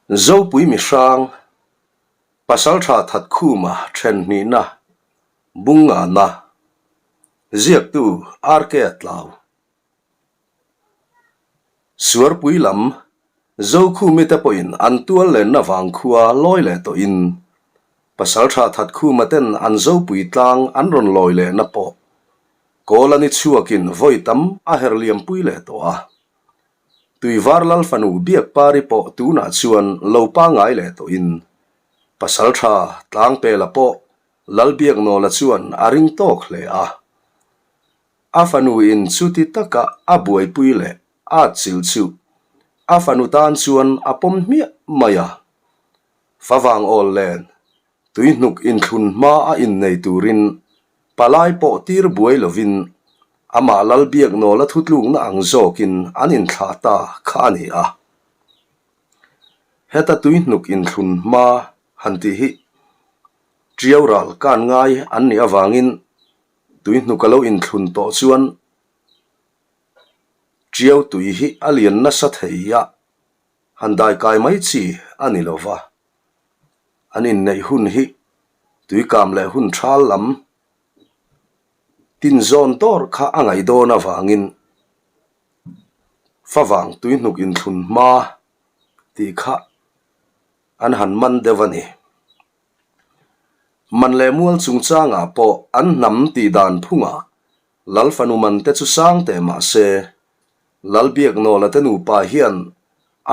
Zopui mihrang, Pasaltha Thatkhuma thenhnihna, Bungngana, Ziaktu RK Tlau. Suarpui lam, Zokhumi te pawhin an tual lenna vangkhua lawi leh tawhin, Pasaltha Thatkhuma ten an Zopui tlang an rawn lawi lehna pawh Kawlani chhuakin vawi tam a herliampui leh tawh a. Tuivar Lal fanu Biakpari pawh tunah chuan lo pangngai leh tawhin Pasaltha Tlangpela pawh Lal Biaknawla chuan a ring tawk hle a. A fanu in chuti taka a buaipui leh a atchilh chu a fanu tan chuan a pawm hmiah mai a. Favang awl len Tuihnuk inthlun hma a innei turin palai pawh tir buai lovin amah Lalbiaknawla thutlukna ang zawkin an inthlah ta kha a ni a. Heta tuihnuk inthlun hma han tih hi Tiau ral kan ngai an nih avangin tuihnuk a lo inthlun tawh chuan Tiau tui hi a lian nasa thei a, han daikai mai chi a ni lova. An inneih hun hi tuikam leh hun thal lam tinzawn dawr kha a ngaih dawn avangin favang tuihnuk inthlun hma tih kha an han man deuh a ni. Man leh mual chungchangah pawh an hnam tih dan phungah Lal fanu man te chu sang teh mah se, Lal Biaknawla te nupa hian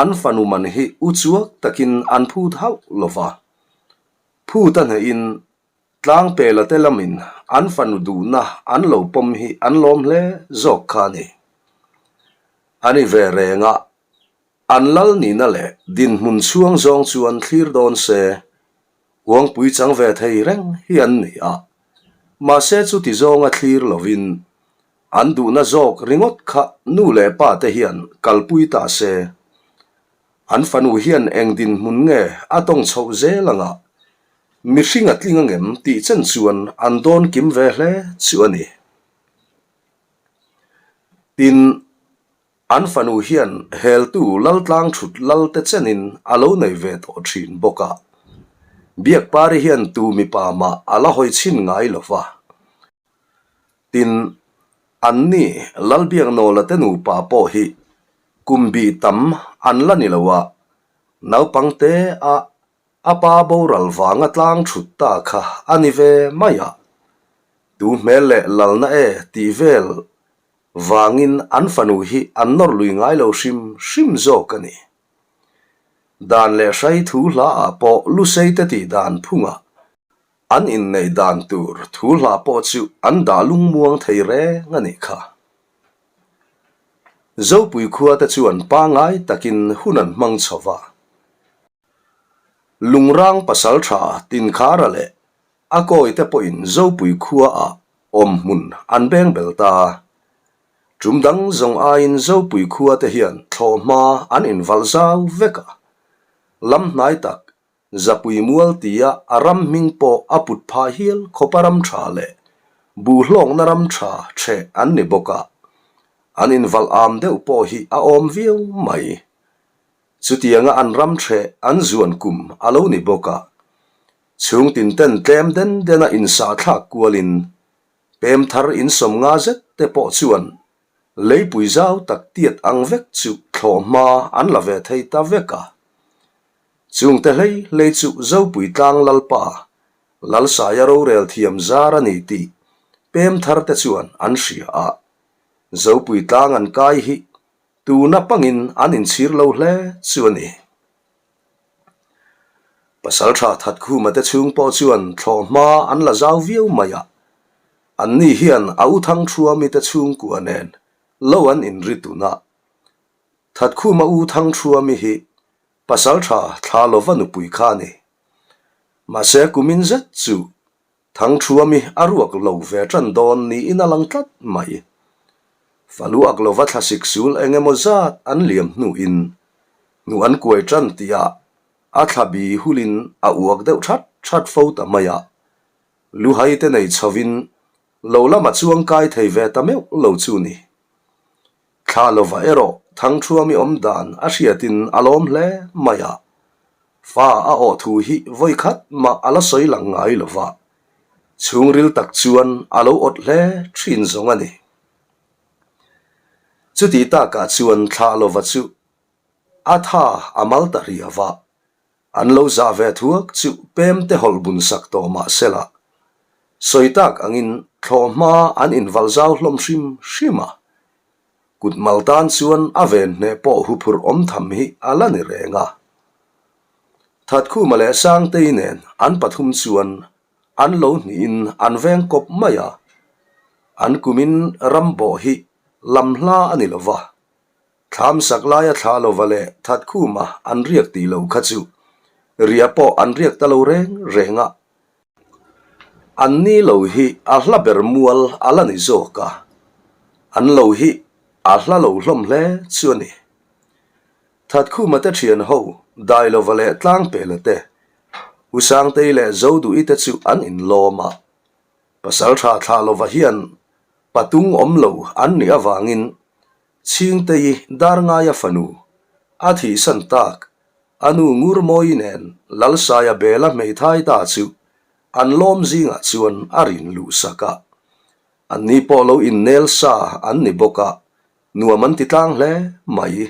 an fanu man hi u chuak takin an phut hauh lo va. Phut a hnehin Tlangpela te lamin an fanu duhna an lo pawm hi an lawm hle zawk kha a ni. A ni ve reng a, an lal nihna leh dinhmun chhuang zawng chuan thlir dawn se, Uangpui chang ve thei reng hi an ni a, mahse chuti zawnga thlir lovin an duhna zawk ringawt kha nu leh pa te hian kalpui ta se. An fanu hian eng dinhmun nge a tawng chhoh zel anga mihring a tling angem tih chen chuan an dawn kim ve hle chu a ni. Tin. An fanu hian heltu Laltlang thut lal te chenin a lo nei ve tawh thin bawk a. Biakpari hian tu mipa mah a la hawi chhin ngai lo va. Tin, anni Lalbiaknawla te nupa pawh hi kum bih tam an la ni lo a, naupang te a a pa boral vanga tlang thut ta kha a ni ve mai a. Tu hmel leh lalna e tih vel Vangin an fanu hi an nawr lui ngai lo hrim hrim zawk a ni. Dan leh hrai thu hla ah pawh Lusei te tih dan phungah an inneih dan tur thu hla pawh chu an dah lungmuang thei reng a nih kha. Zopui khua te chuan pangngai takin hun an hmang chho va. Lungrang pasaltha Tinkhara leh A kawi te pawhin Zopui khua ah awm hmun an beng bel ta. Tum dang zawng aiin Zopui khua te hian thlawh hma an invalh zau vek a. Lam hnai tak Zapui mual tia a ram hming pawh a put phah hial khawpa ram tha leh buhlawkna ram tha chheh an ni bawk a. An invalh am deuh pawh hi a awm viau mai. Chutianga an ram chheh an zuan kum a lo ni bawk a. Chhung tin ten tlem den dena insah thlak kualin pem thar insawm nga zet te pawh chuan leipui zau tak tiat ang vek chu thlawh hma an la ve thei ta vek a. Chungte hlei hlei chu Zopui tlang Lalpa, Lalsaia rorel thiam zar a ni tih pem thar te chuan an hria a. Zopui tlang an kai hi tuna pangin an inchhir lo hle chu a ni. Pasaltha Thatkhuma te chhung pawh chuan thlawh hma an la zau viau mai a, anni hian a u Thangthuami te chhungkua nen lo an inri tun a. Thatkhuma u Thangthuami hi Pasaltha thla lova nupui kha a ni. Mahse kumin zet chu Thangthuami a ruak lo ve tan dawn niin a lang tlat mai. Faluak lova thlasik sul eng emaw zat an liam hnuin hnu an kuai tan tihah a thla bi hulin a uak deuh that that fo ta mai a. Luhai te nei chhovin lo lama chuang kai thei ve ta meuh lo chu ni. Thla lova erawh Thangthuami awm dan a hriatin a lawm hle mai a. Fa a awh thu hi vawi khat mah a la sawi lang ngai lo va, chhungril tak chuan a lo awt hle thin zawng a ni. Chuti takah chuan thlah lova chu a tha a mal ta ria va, an lo zah ve thuak chu pem te hawlh bun sak tawh mah sela, sawi tak angin thlawh hma an invalh zau hlawm hrim hrim a, Kut mal tan chuan a ven hneh pawh huphurh awm tham hi a la ni reng a. Thatkhuma leh Sangtei nen an pathum chuan an lo hnihin an veng kawp mai a, an kumin ram bawh hi lam hla a ni lo va, thlam sak laia thla lova leh Thatkhuma an riak tih lo kha chu riah pawh an riak ta lo reng reng a. An ni lo hi a hla ber mual a la ni zawk a, an lo hi a hla lo hlawm hle chu a ni. Thatkhuma te thian ho, Dailova leh Tlangpela te, U Sangtei leh Zoduhi te chu an inlawm a. Pasaltha Thlalova hian patung awm lo an nih avangin Chhingtei Darngaia fanu a thihsan tak A nu Ngurmawi nen Lalsaia Bela hmeithai ta chu an lawm zingah chuan a rin luh sak a. Anni pawh lo innel sa an ni bawk a, nuam an ti tlang hle mai.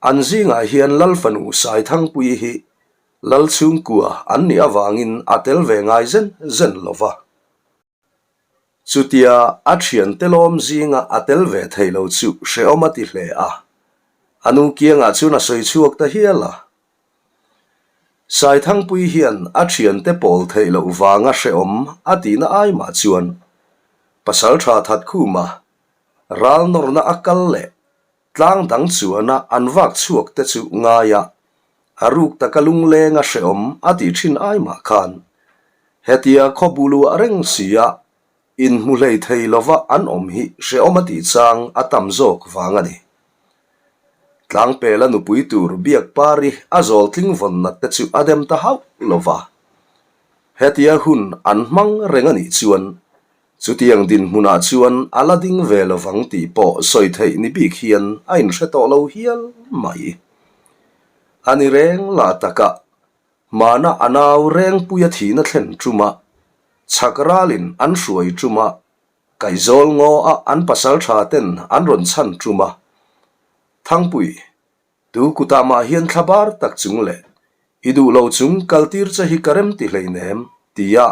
An zingah hian Lal fanu Saithangpuii hi Lal chhungkua an nih avangin a tel ve ngai zen zen lo va. Chutia a thiante lawm zinga a tel ve thei lo chu hrehawm a ti hle a, a nu kiangah chuan a sawi chhuak ta hial a. Saithangpui hian a thiante pawl theih loh vanga hrehawm a tihna ai mah chuan Pasaltha Thatkhuma ral nawrna a kal leh Tlang dang chuana an vak chhuak te chu ngai a, a ruk taka lungleng a hrehawm a tih thin ai mah khan hetia khaw buluah reng sia inhmu hlei thei lova an awm hi hrehawm a tih chang a tam zawk vang a ni. Tlangpela nupui tur biak pari a zawl tling vawn nat te chu a dem ta hauh lova, hetia hun an hmang reng a nih chuan Chutiang dinhmunah chuan a la ding ve lovang tih pawh sawi theih ni bik hian a inhre tawh lo hial mai. A ni reng lah takah hmana a nau Rengpuia thihna thlen ṭuma chhak ralin an hruai ṭuma Kaihzawl ngaw a an pasal ṭha ten an rawn chhan ṭuma Thangpui Tu kutah mah hian thla bar tak chung leh i duh lo chung kaltir che hi ka rem ti hleinem, tia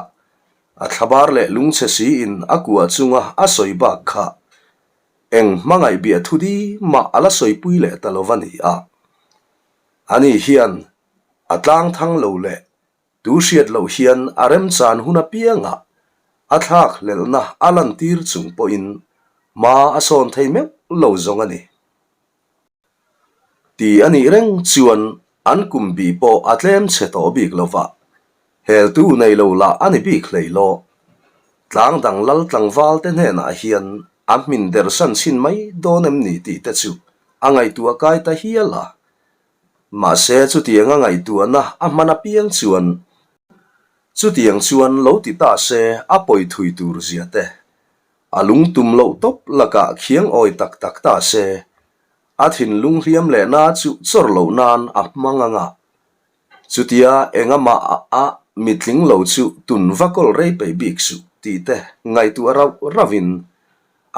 a thla bar leh lungchhe siin a kuah chunga a sawi bak kha eng hmangaih biah thu di mah a la sawipui leh ta lo va ni a. Ani hian a tlang thang lo leh tu hriat loh hian a remchan hun apiangah a thlak hlelhna a lantir chung pawhin hma a sawn thei meuh lo zawng a ni. Ti a nih reng chuan an kum bih pawh a tlem chhe tawh bik lo va, heltu nei lo lah a ni bik hlei law. Tlang dang lal tlangval te hnenah hian a hmin der san chhin mai dawn em ni tih te chu a ngaihtuah kai ta hial a. Mahse chutiang a ngaihtuahna a hman apiang chuan chutiang chuan lo ti ta se a pawi thui tur zia te A lung tum loh tawp lakah khiang awi tak tak ta se, a thinlung hliam leh na chu chawr loh nan a hmang ang a. Chutia engamah a mitling lo chu tun va kawl rei peih bik suh tih te ngaihtuah rauh rauhin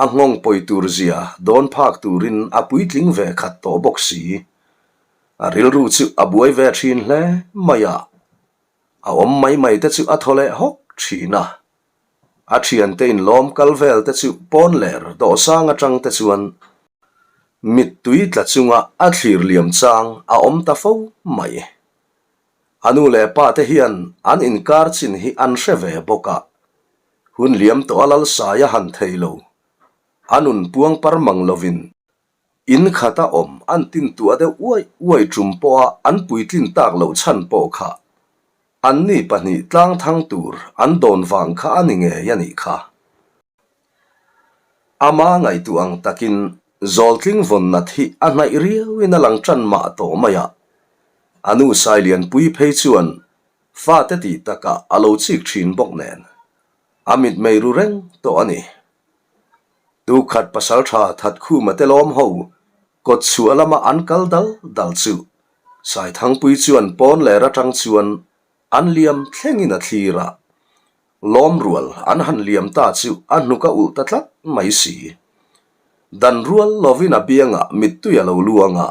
a nghawng pawi tur zia dawn phak turin a puitling ve khat tawh bawk si. A rilru chu a buai ve thin hle mai a, a awm mai mai te chu a thaw leh hawk thin a. A thiante inlawm kal vel te chu pawn ler dawhsang atang te chuan mittui tla chunga a thlir liam chang a awm ta fo mai. A nu leh pa te hian an inkar chin hi an hre ve bawk a, hun liam tawh a lalsai a han thei lo, a nun puang par mang lovin in khata awm an tintuah deuh uai uai tum pawha an puitlin tak loh chhan pawh kha Anni pahnih tlang thang tur an dawn vang kha a ni ngei a nih kha. Ama ngaihtuah ang takin Zawltling vawn nat hi a hnaih riauin a lang tan mah tawh mai a. A nu Sailianpui phei chuan fate tih takah a lo chik thin bawk nen a mitmei ru reng tawh a ni. Tukhat pasaltha Thatkhuma te lawm ho kawtchhuah lama an kal dal dal chu. Saithangpui chuan pawn ler atang chuan an liam thlengin a thlir a, lawm rual an han liam ta chu a hnuk a ulh ta tlat mai si. Dan rual lovin a biangah mittui a lo luang a,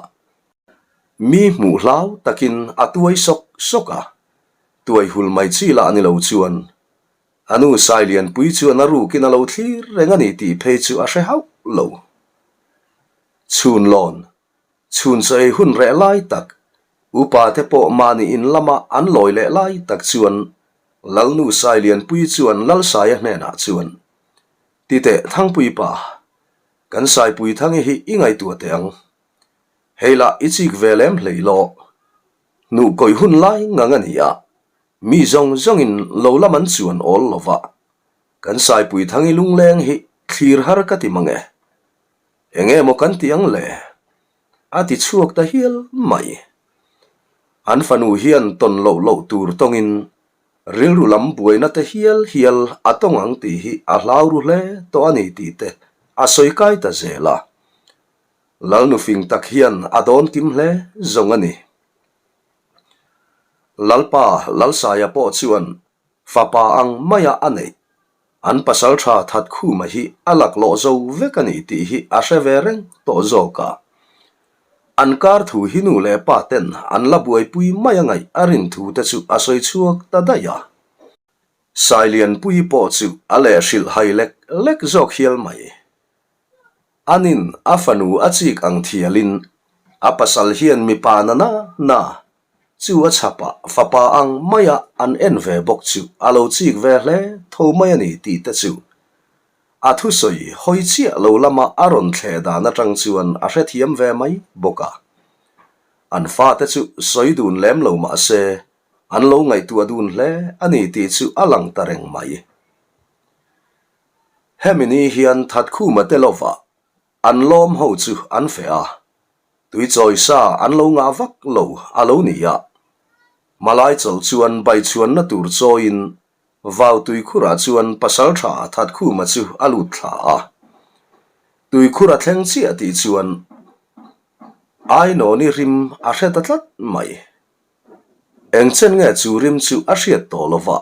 mi hmuh hlau takin a tuai sawk sawk a, tuai hul mai chi lah ni lo chuan A nu Sailianpui chuan a rukin a lo thlir reng a ni tih phei chu a hre hauh lo. Chhun lawn, chhun chaw ei hun reh lai tak, upa te pawh mahni in lama an lawi leh lai tak chuan Lalnu Sailianpui chuan Lalsaia hnenah chuan, Titeh Thangpui pa, kan Saipuithangi hi i ngaihtuah teh ang. Hei lah i chik ve lem hlei lawh. Hnuh kawih hun lai ngang a ni a, Mi zawng zawngin lo lam an chuan awl lo va, kan Saipui Thangi lungleng hi thlir har ka ti mang e. Enge maw kan ti ang le? A ti chhuak ta hial mai. An fanu hian tawn loh loh tur tawngin rilru lam buaina te hial hial a tawng ang tih hi a hlau ru hle tawh a ni tih te a sawi kai ta zel a. Lalnu fing tak hian a dawn kim hle zawng a ni. Lalpa Lalsaia pawh chuan fapa ang maia a neih, an pasal tha Thatkhuma hi a laklawh zo vek a ni tih hi a hre ve reng tawh zawk a. An kar thu hi nu leh pa ten an la buaipui mai a ngaih a rin thu te chu a sawi chhuak ta daih a. Sailianpuii pawh chu a leh hrilh hai lek lek zawk hial mai. Anin a fanu a chik ang thialin a pasal hian mipa na na na chu a chhapah fapa ang maia an en ve bawk chu a lo chik ve hle tho mai a ni tih te chu a thusawi hawi chiah lo lama a rawn thleh dan atang chuan a hrethiam ve mai bawk a. An fate chu sawi dun lem lo mah se an lo ngaihtuah dun hle a ni tih chu a lang ta reng mai. Hemi ni hian Thatkhuma te lova an lawm ho chu an feh a, tui chawi sa an lo ngah vak lo a lo ni a. Malai chawlh chuan baichhuanna tur chawiin vau tuikhurah chuan pasaltha Thatkhuma chu a lut thla a. Tuikhur a thleng chiah tih chuan Ainawni rim a hre ta tlat mai. Eng chen nge chu rim chu a hriat tawh lo va,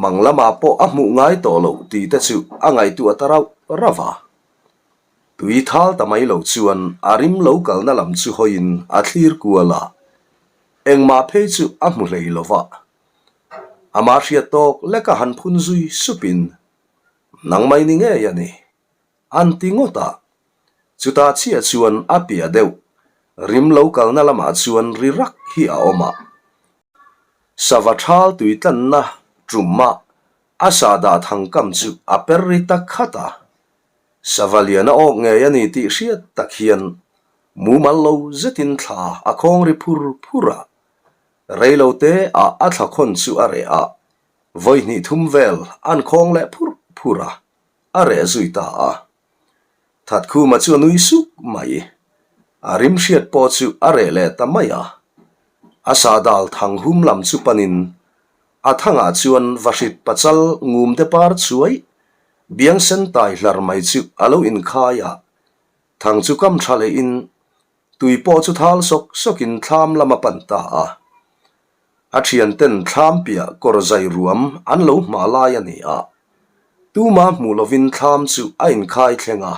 mang lamah pawh a hmuh ngai tawh loh tih te chu a ngaihtuah ta rauh rauh a. Tui thal ta mai lo chuan a rim lo kalna lam chu hawiin a thlir kual a, engmah phei chu a hmu hlei lo va. Amah hriat tawk leka han phun zui supin, Nangmah ni ngei a ni. An ti ngawt a. Chutah chiah chuan a piah deuh, rim lo kalna lamah chuan ri rak hi a awm a. Sava thal tui tlanna tumah a sahdah thangkam chu a per ri ta khat a. Sava lian a awk ngei a ni tih hriat tak hian mumal lo zetin thla a khawng ri phur phur a. Reilo te ah a thla khawn chu a reh a, vawi hnih thum vel an khawng leh phur phur a. A reh zui ta a. Thatkhuma chu a nui suk mai. A rim hriat pawh chu a reh leh ta mai a. A sahdal thang hum lam chu panin a thangah chuan vahrit pachal ngum te par chuai biang sen tai hlar mai chu a lo inkhai a. Thang chu kam tha lehin Tui pawh chu thal sawk sawkin thlam lam a pan ta a. A thianten thlam piah kawr zai ruam an lo hma lai a ni a. Tuma hmuh lovin thlam chu a inkhai thleng a.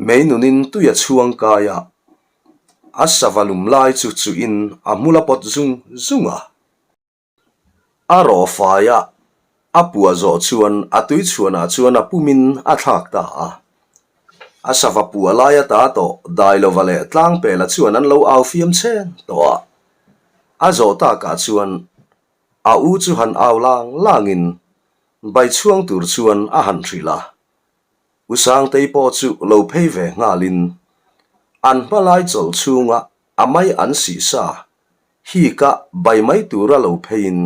Mei nunin tui a chhuang kai a. A sava lum lai chu chuhin a hmul a pawt zung zung a. A rawh fai a, a puah zawh chuan a tuichhuanah chuan a pumin a thlak ta a. A sava puah lai a ta tawh Dailova leh Tlangpela chuan an lo au fiam chen tawh a. A zawh takah chuan a u chu han au lang langin bai chhuang tur chuan a han hrilh a. U Sangtei pawh chu lo phei ve nghalin an hma lai chawlh chhunga a mai an sih sa Hika bai mai tura lo pheiin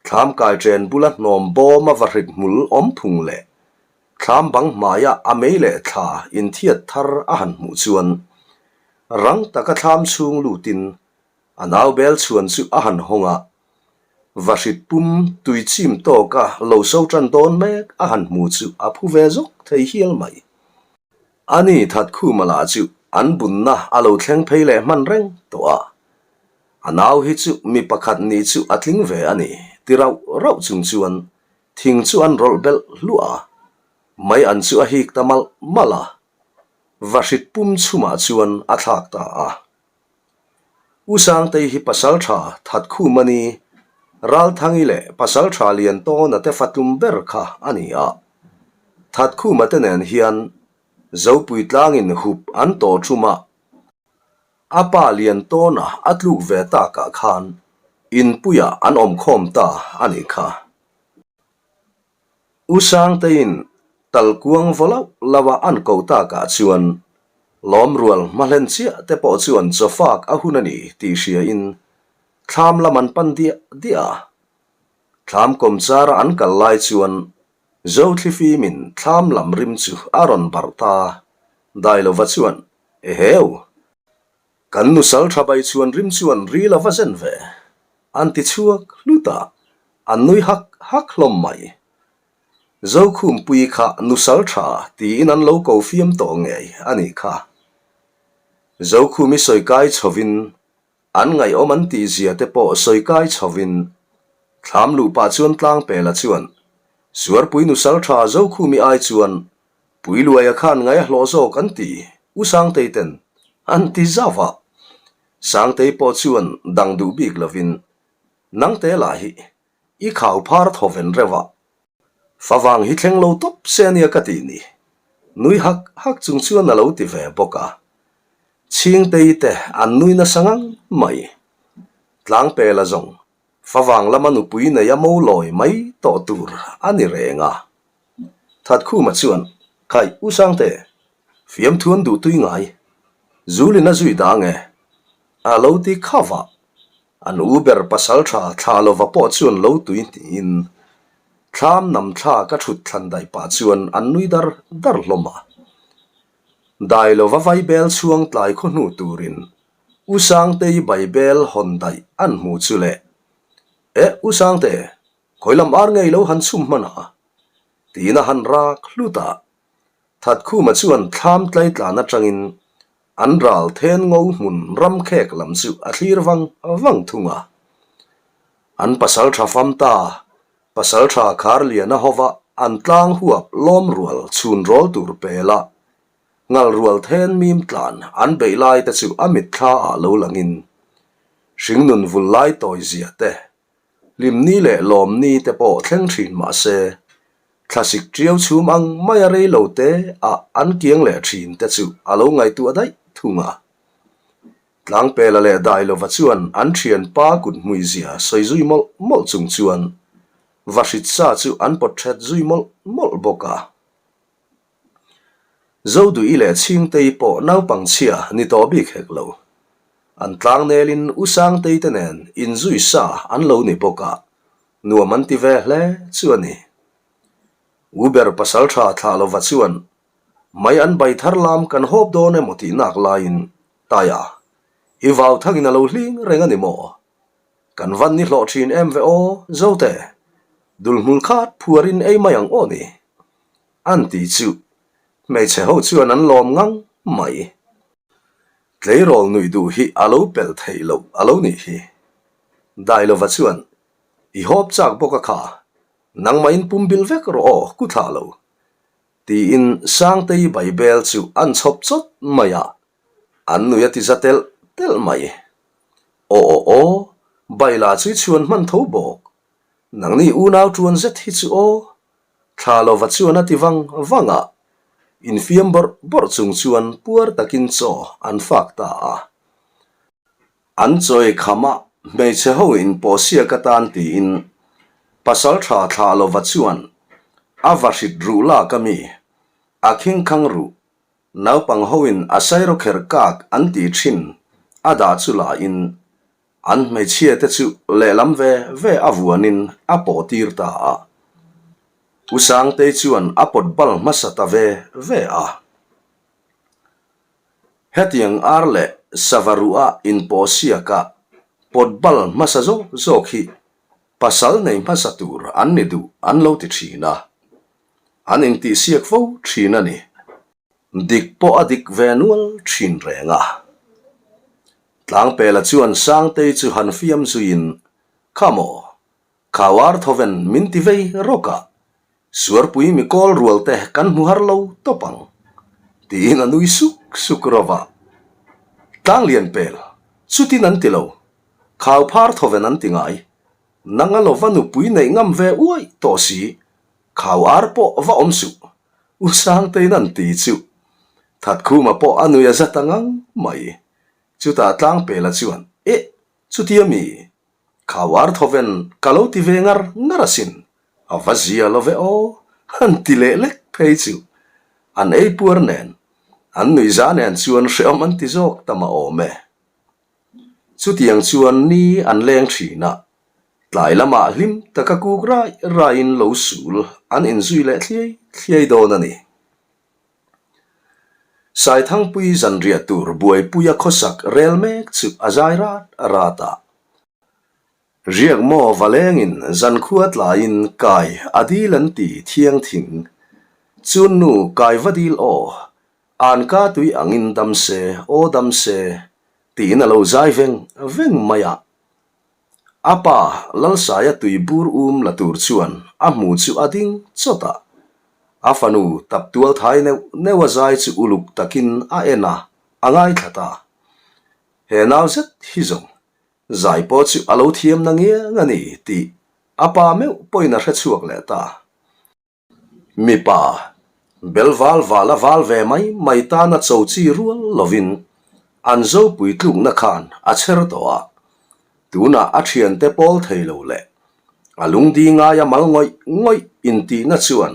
thlam kai chen bula hnawm bawm a va hrit hmul awm phung leh thlam bang hmaia a mei leh thla inthiat thar a han hmuh chuan rang taka thlam chhung lutin a nau bel chhuan chu a han hawng a, va hrit pum tui chim tawka lo so tan dawn mek a han hmu chu a phu ve zawk thei hial mai. Ani Thatkhuma lah chu an bunna a lo thleng phei leh hman reng tawh a. A nau hi chu mi pakhat nih chu a tling ve a ni, ti rauh rauh chung chuan thing chu an rawlh belh hluah a, mai an chu a hik ta malh malh a, vahrit pum chhumah chuan a thlak ta a. U Sangtei hi pasaltha Thatkhum a ni, Ralthangi leh pasaltha Liantawna te fatlum ber kha a ni a. Thatkhuma te nen hian Zopui tlangin hup an tawh thum a, a pa Liantawna a tluk ve takah khan inpuiah an awmkhawm ta a nih kha. U Sangteiin talkuang vaw lauh lauh a an koh takah chuan lawmrual hmahlen chiah te pawh chuan chawfak a hun a ni tih hriain thlam lam an pan diah diah a. Thlam kawmchara an kal lai chuan Zothlifimin thlam lam rim chu a rawn barh ta. Dailova chuan, Eheu! Kan nusal tha bai chuan rim chuan ri lo va zen ve. An ti chhuak hlut a, an nui hak hak hlawm mai. Zokhumpuii kha nusal tha tiin an lo ko fiam tawh ngei a nih kha. Zokhumi sawi kai chhovin, an ngaihawm an tih zia te pawh sawi kai chhovin, thlam luh pah chuan Tlangpela chuan, Suarpui nusal tha Zokhumi ai chuan Puiluaia khan ngai a hlawh zawk an ti, U Sangtei ten an ti zauh a. Sangtei pawh chuan dang duh bik lovin, Nangte lah hi i khau phar thaw ven reuh a, favang hi thleng lo tawp se ania ka tih ni, nui hak hak chung chuan a lo ti ve bawk a. Chhingtei te an nui nasa ngang mai. Tlangpela zawng favang lama nupui nei a mo lawi mai tawh tur a ni reng a. Thatkhuma chuan, Khai, U Sangte, fiamthu an duh tui ngai. Zulin a zui dang e. A lo ti kha vah. An u ber pasal tha thla lova pawh chuan lo tui hnihin thlam nam thla ka thut thlan daih pah chuan an nui dar dar hlawm a. Dai lova vaibel chhuang tlai khaw hnu turin U Sangtei vaibel hawn daih an hmu chu le. Eh, U Sangte, Khawi lam ar ngei lo han chhum hman a? Tiin a han rak hlut a. Thatkhuma chuan thlam tlaitlan atangin an ral then ngo hmun ram khek lam chu a thlir vang vang thung a. An pasal tha fam ta, pasal tha khar lian a hova an tlang huap lawm rual chhun rawl tur pel a, ngal rual then mim tlan an beih lai te chu a mitthla ah lo langin hringnun vul lai tawi zia te Hlimni leh lawmni te pawh thleng thin mah se, thlasik ṭiau chhum ang maia rei lo te ah an kiang leh thin te chu a lo ngaihtuah daih thung a. Tlangpela leh Dailova chuan an thianpa kut hmuizia sawi zui mawlh mawlh chung chuan Vahritsa chu an pawt ṭhet zui mawlh mawlh bawk a. Zoduih leh Chhingtei pawh naupang chhia ni tawh bik hek lo. An tlangnelin U Sangtei te nen inzui sa an lo ni bawk a, nuam an ti ve hle chu a ni. U ber pasal tha thlah lova chuan mai an bai thar lam kan hawp dawn emaw tih nak laiin Taia, i vau thangin a lo hling reng a ni maw? Kan van ni hlawh thin em ve aw, Zote, dulhmul khat phuarin ei mai ang aw ni. An ti chu hmeichhe ho chuan an lawm ngang mai. Tleirawl nuih duh hi a lo pelh theih loh a lo nih hi. Dailova chuan, I hawp chak bawk a kha, nangmah in pum bil vek rawh aw ku thlah lo. Tiin Sangtei Baibel chu an chhawp chawt mai a, an nui a ti za telh telh mai. Aw aw aw, Baila chu i chhuan hman tho bawk. Nangni unau tuan zet hi chu aw, Thla lova chuan a ti vang vang a, infiam bawrh bawrh chung chuan puar takin chaw an fak ta a. An chawi kham a, hmeichhe ho in pawh siak atan tiin pasal tha thla lova chuan a va hrit ruh lak a mi, a khingkhang ruh, naupang ho in a sairawkher kak an tih thin a dah chu la in An hmeichhia te chu lehlam ve ve a vuanin a pawh tir ta a. U Sangtei chuan a pawt bal hmasa ta ve ve a. Hetiang ar leh sava ruh a inpawh siaka pawt bal hmasa zawk zawk hi pasal nei hmasa tur an ni duh an lo ti thin a. An intihsiak fo thin a ni. Dik pawh a dik ve nual thin reng a. Tlangpela chuan Sangtei chu han fiam zuiin, Kha maw, Khauar thawven min ti vei rawk a, Suarpui mi kawl rual te kan hmu har lo tawp ang, tiin a nui suk suk rawh a. Tlanglianpel, chutin an ti lo, Khauphar thawven an ti ngai, nang a lova nupui neih ngam ve uaih tawh si, Khau ar pawh va awm suh, U Sangtein an ti chu. Thatkhuma pawh a nui a za ta ngang mai. Chutah Tlangpela chuan, Eh, chutia mi? Khau ar thawven ka lo ti ve ngar ngar asin, a va zia lo ve aw, han ti leh lek phei chu. An ei puar nen, an nuihza nen chuan hrehawm an ti zawk ta mah awm e. Chutiang chuan ni an leng thin a, tlai lamah hlim taka kuk rai raiin lo sul an inzui leh thliai thliai dawn a ni. Saithangpui zanriah tur buaipuia khawsak rel mek chu a zai rat rat a. Riak maw valengin zankhua tlaiin kai a dil an ti thiang thing. Chun nu kai va dil aw, an ka tui angin dam se aw dam se tiin a lo zai veng veng mai a. A pa Lalsaia tui bur um la tur chuan a hmu chu a ding chawt a. A fanu tap tual thai neuh neuh a zai chu uluk takin a en a, a ngaithla ta. He nau zet hi zawng zai pawh chu a lo thiam na ngiang a ni tih a pa meuh pawhin a hre chhuak leh ta. Mipa, bel val val a val ve mai mai tana cho chi rual lovin an zopui tlukna khan a chher tawh a, tunah a thiante pawl thei lo leh a lungdi ngaia mal ngawih ngawih intihna chuan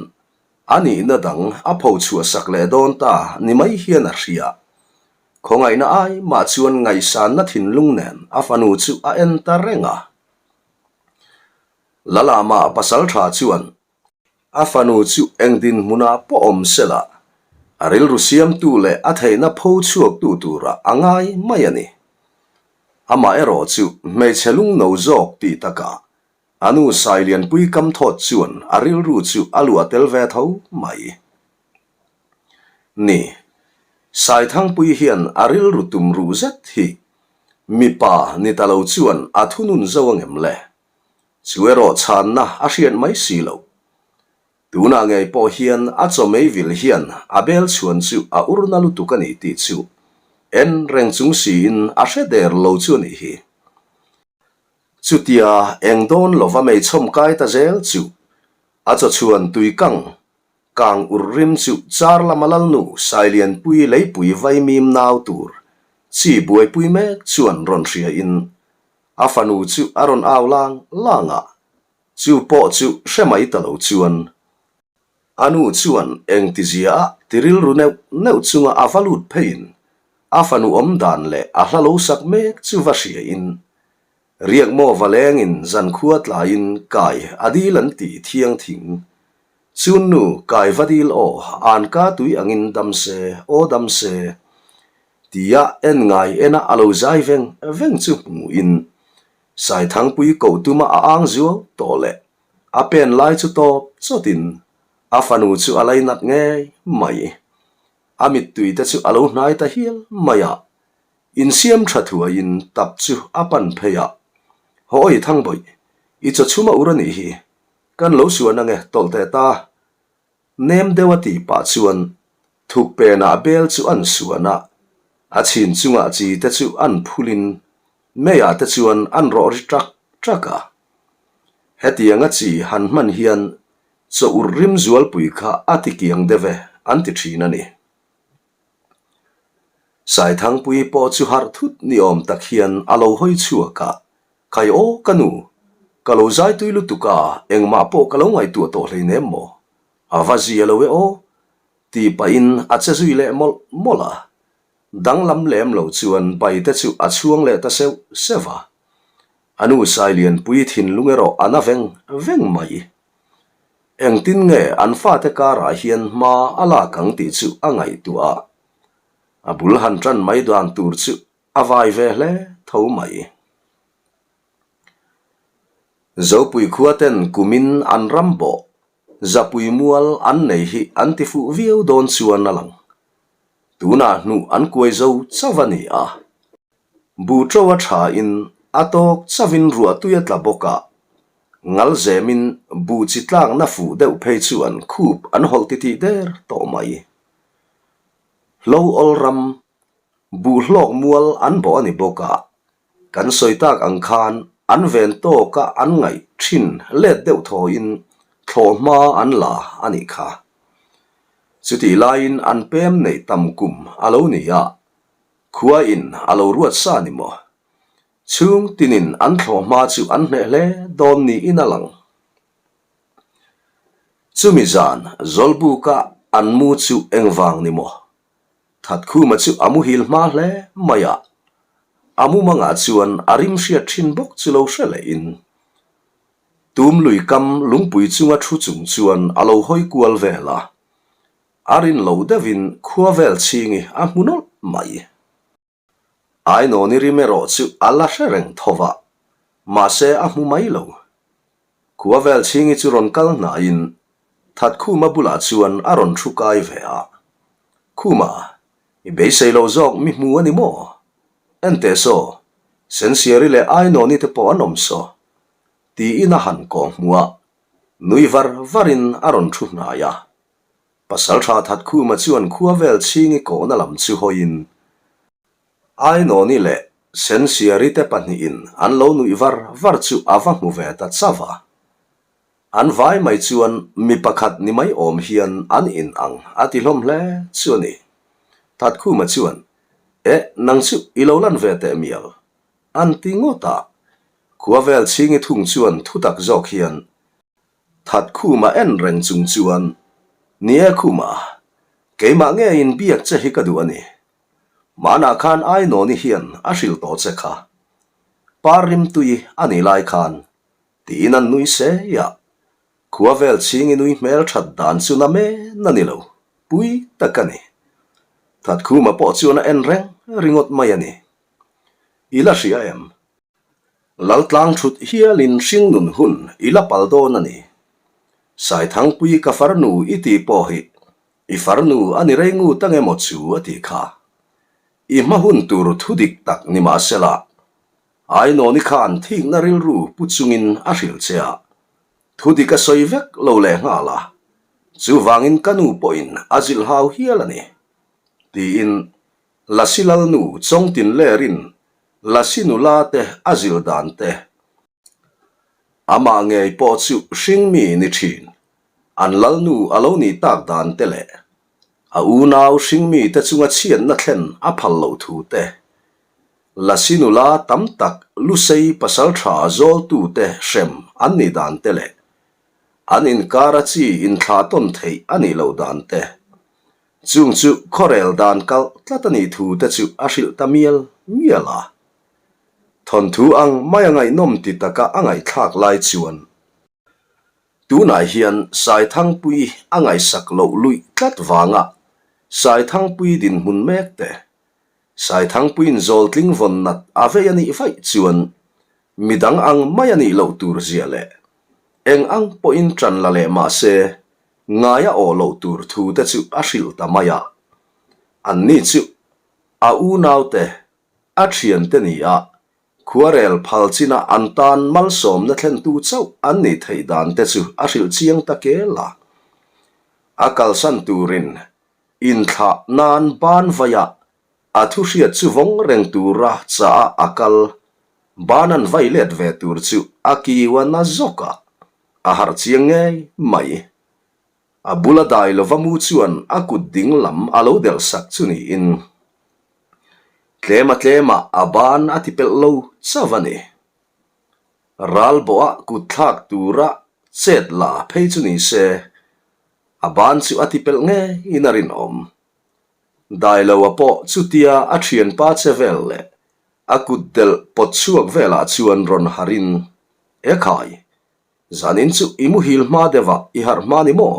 a nihna dang a pho chhuah sak leh dawn ta ni mai hian a hria. Khawngaihna ai mah chuan ngaihsanna thinlung nen a fanu chu a en ta reng a. Lalama pasal tha chuan A fanu chu eng dinhmunah pawh awm se la, a rilru siamtu leh a theihna pho chhuaktu turah a ngai mai a ni. Amaherawh chu hmeichhe lungno zawk tih takah a nu Sailianpui Kamthawt chuan a rilru chu a luah tel ve tho mai. Ni, Saithangpui hian a rilru tum ruh zet hi mipa ni ta lo chuan a thunun zo angem le? Chu erawh chhanna a hriat mai si lo. Tunah ngei pawh hian a chaw mei vil hian a bel chhuan chu a urna lutuk a ni tih chu en reng chung siin a hre der lo chu a nih hi. Chutia eng dawn lova mei chhawm kai ta zel chu a chaw chhuan tui kang kang ur rim chu char lama lalnu Sailianpui leipui vaimim nau tur chi buaipui mek chuan rawn hria in A fanu chu a rawn au lang lang a, chu pawh chu hre mai ta lo chuan a nu chuan engtizia a ti rilru neuh neuh chunga a va lut pheiin a fanu awm dan leh a hla lo sak mek chu va hriain riak maw va lengin zankhua tlaiin kai a dil an ti thiang thing. Chun nu kai va dil aw, an ka tui angin dam se, aw dam se. Tia en ngai ena a lo zai veng veng chu hmuhin Saithangpui koh tuma a ang zuau tawh leh a pen lai chu tawp chawtin a fanu chu a lainat ngei mai. A mittui te chu a lo hnai ta hial mai a, insiam tha thuaiin tap chu a pan phei a, Hawi Thangbawih, i chaw chhum a ur a nih hi, kan lo suan ange tawlh teh ta. Nem deuh a tih pah chuan thuk penah bel chu an suan a, a chhin chungah chi te chu an phulin meiah te chuan an rawh ri ṭak ṭak a. Hetianga chi han hman hian chaw ur rim zualpui kha a ti kiang deuh e an ti ṭhin a ni. Saithangpui pawh chu harh thut ni awm tak hian a lo hawi chhuak a, Khai aw ka nu, ka lo zai tui lutuk a, engmah pawh ka lo ngaihtuah tawh hleinem maw? A va zia lo e aw, tih pahin a che zui leh mawlh mawlh a. Danglam lem lo chuan bai te chu a chhuang leh ta seuh seuh a. A nu Sailianpui thinlung erawh a na veng veng mai. Engtin nge an fate karah hian hma a lak ang tih chu a ngaihtuah a. A bul han tan mai dan tur chu A vai ve hle tho mai. Zopui khua ten kumin an ram bawh, zapui mual an nei hi an ti fuh viau dawn chuan a lang. Tunah hnuh an kuai zo chauh a ni a. Buh ṭo a ṭhain a tawk chauhin ruahtui a tla bawk a, ngal zemin buh chi tlakna fuh deuh phei chuan khup an hawlh titih der tawh mai. Hlo awl ram, buh hlawk mual an bawh a ni bawk a, kan sawi tak ang khan an ven tawka an ngaih thin let deuh thawiin thlawhhma an la a nih kha. Chutih laiin an pem neih tam kum a lo ni a, Khua in a lo ruat sa ni maw? Chhung tinin an thlawh hma chu an hneh hle dawn niin a lang. Chumi zan Zawlbuka an mu chu engvang ni maw? Thatkhuma chu a muhil hma hle mai a, a mumangah chuan a rim hriat thin bawk chu lo hre lehin tum lui kam lungpui chunga thu chung chuan a lo hawi kual vel a. A rin lo deuhin khua vel chhingi a hmu nawlh mai. Ainawni rim erawh chu a la hre reng tho va, mahse a hmu mai lo. Khua vel chhingi chu rawn kal hnaiin Thatkhuma bulah chuan a rawn thu kai ve a. Khuma, i beisei lo zawk mi hmu a ni maw? Enteh saw, Sensiari leh Ainawni te pawh an awm saw, tiin a han kawh hmu a, nui var varin a rawn thu hnai a. Pasalṭha Thatkhuma chuan khua vel chhingi kawhna lam chu hawiin Ainawni leh Sensiari te pahnihin an lo nuih var var chu a va hmu ve ta chauh a. An vai mai chuan mi pakhat ni mai awm hian an in ang a ti hlawm hle chu a ni. Thatkhuma chuan, Eh, nang chu i lo lan ve teh mial, an ti ngawt a. Khua vel chhingi thung chuan thutak zawk hian, Thatkhuma en reng chung chuan, Ni e Khuma, keimah ngeiin biak che hi ka duh a ni. Hmanah khan Ainawni hian a hrilh tawh che kha. Par rimtui a nih lai khan, tiin an nui sei a. Khua vel chhingi nui hmel that dan chu na men a ni lo, pui tak a ni. Thatkhuma pawh chuan a en reng ringawt mai a ni. I la hria em? Laltlang thut hialin hringnun hun i la pal dawn a ni. Saithangpui ka farnu i tih pawh hi i farnu a ni rei ngut ang emaw chu a tih kha. I hma hun tur thu dik tak ni mahsela, Ainawni khan thikna rilru pu chungin a hrilh che a, thu dik a sawi vek lo leh nghal a, chuvangin ka nu pawhin a zilh hau hial a ni, tiin Lasi Lalnu Chawngtin lerin Lasi nula te a zil dan te, amah ngei pawh chu hringmi ni thin, an Lalnu a lo nih tak dan te leh a unau hringmi te chunga chhiatna thlen a phal loh thu te, Lasi nula tam tak Lusei pasaltha zawltu te hrem an nih dan te leh an inkara chi inthlah tawn theih a nih loh dan te. Chung chu khuarel dan kalh tlat a nih thu te chu a hrilh ta mial mial a. Thawnthu ang mai a ngaihnawm ti taka a ngaihthlak lai chuan tunah hian Saithangpui a ngaihsak loh luih tlat vanga Saithangpui dinhmun mek te, Saithangpuiin zawltling vawn nat a vei a nih vaih chuan midang ang mai a nih loh tur zia leh eng ang pawhin ṭan la leh mah se Ngai a awh loh tur thu te chu a hrilh ta mai a. Anni chu a unaute, a thiante ni a, khuarel phal china an tan malsawmna thlentu chauh an nih theih dan te chu a hrilh chiang ta kel a. A kalsan turin inthlah nan ban vaia a thu hriat chu vawng reng tura chah a a kal ban an vai let ve tur chu a kiu a na zawk a. A harh chiang ngei mai. A bula dai lova mu chuan a kut ding lam a lo delh sak chu niin tlema tlemah a ban a ti pelh lo chauh a ni. Ral bawha kut thlak tura chet la phei chu ni se a ban chu a ti pelh ngeiin a rinawm. Dai loa pawh chutia a thianpa che vel leh a kut delh pawt chhuak velah chuan rawn harhin, E khai, zanin chu i muhil hma deuh a, i harh hma ni maw?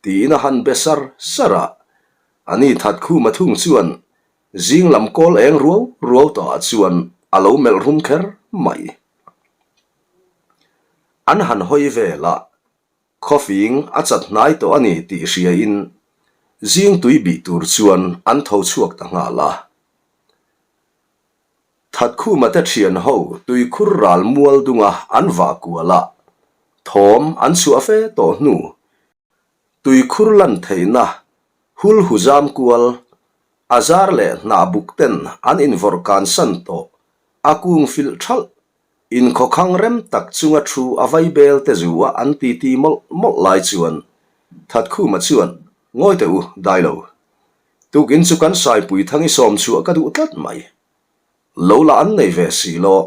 tiin a han be sar sar a. Ani Thatkhuma thung chuan zing lam kawl eng ruau ruau tawhah chuan a lo melh rum kher mai. An han hawi vel a, Khawfing a chat hnai tawh a ni tih hriain zing tui bih tur chuan an tho chhuak ta nghal a. Thatkhuma te thian ho tuikhur ral mual dunga an vah kual a, thawm an chhuah fe tawh hnu. Tuikhur lan theihna hul hu zam kual, a zar leh hnah buk ten an invawrh kansan tawh a kung filh thalh Inkhawkhang rem tak chunga thu a vai bel te zu a an titi mawlh mawlh lai chuan Thatkhuma chuan, Ngawi teh u, dai lo. Tukin chu kan Saipui Thangi sawm chhuah ka duh tlat mai. Lo la an nei ve si law.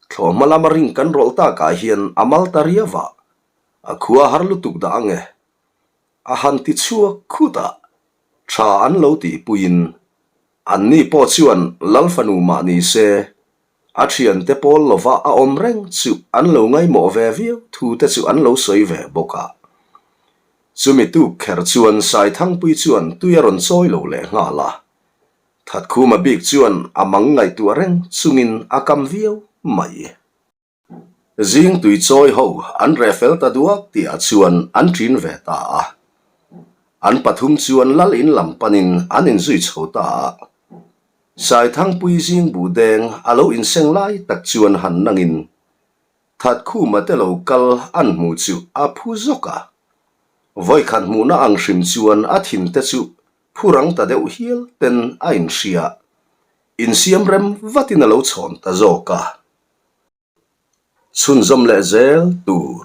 Thlawhhma lama ring kan rawlh takah hian a mal ta riau a, a khua har lutuk dah ang e. A han ti chhuak khut a, tha an lo tihpuiin anni pawh chuan Lal fanu mah ni se A thiante pawl lova a awm reng chu an lo ngaihmawh ve viau thu te chu an lo sawi ve bawk a. Chumi tuk kher chuan Saithangpui chuan tui a rawn chawi lo leh nghal a. Thatkhuma bik chuan a mang ngaihtuah reng chungin a kam viau mai. Zing tui chawi ho an reh fel ta duak tihah chuan an ṭin ve ta a. An pathum chuan lal in lam panin an inzui chho ta a. Saithangpui zing buh deng a lo inseng lai tak chuan han nangin Thatkhuma te lo kal an hmu chu a phu zawk a. Vawikhat hmuhna ang hrim chuan a thin te chu phu rang ta deuh hial ten a inhria. Insiam rem vatin a lo chhawn ta zawk a. Chhunzawm leh zel tur.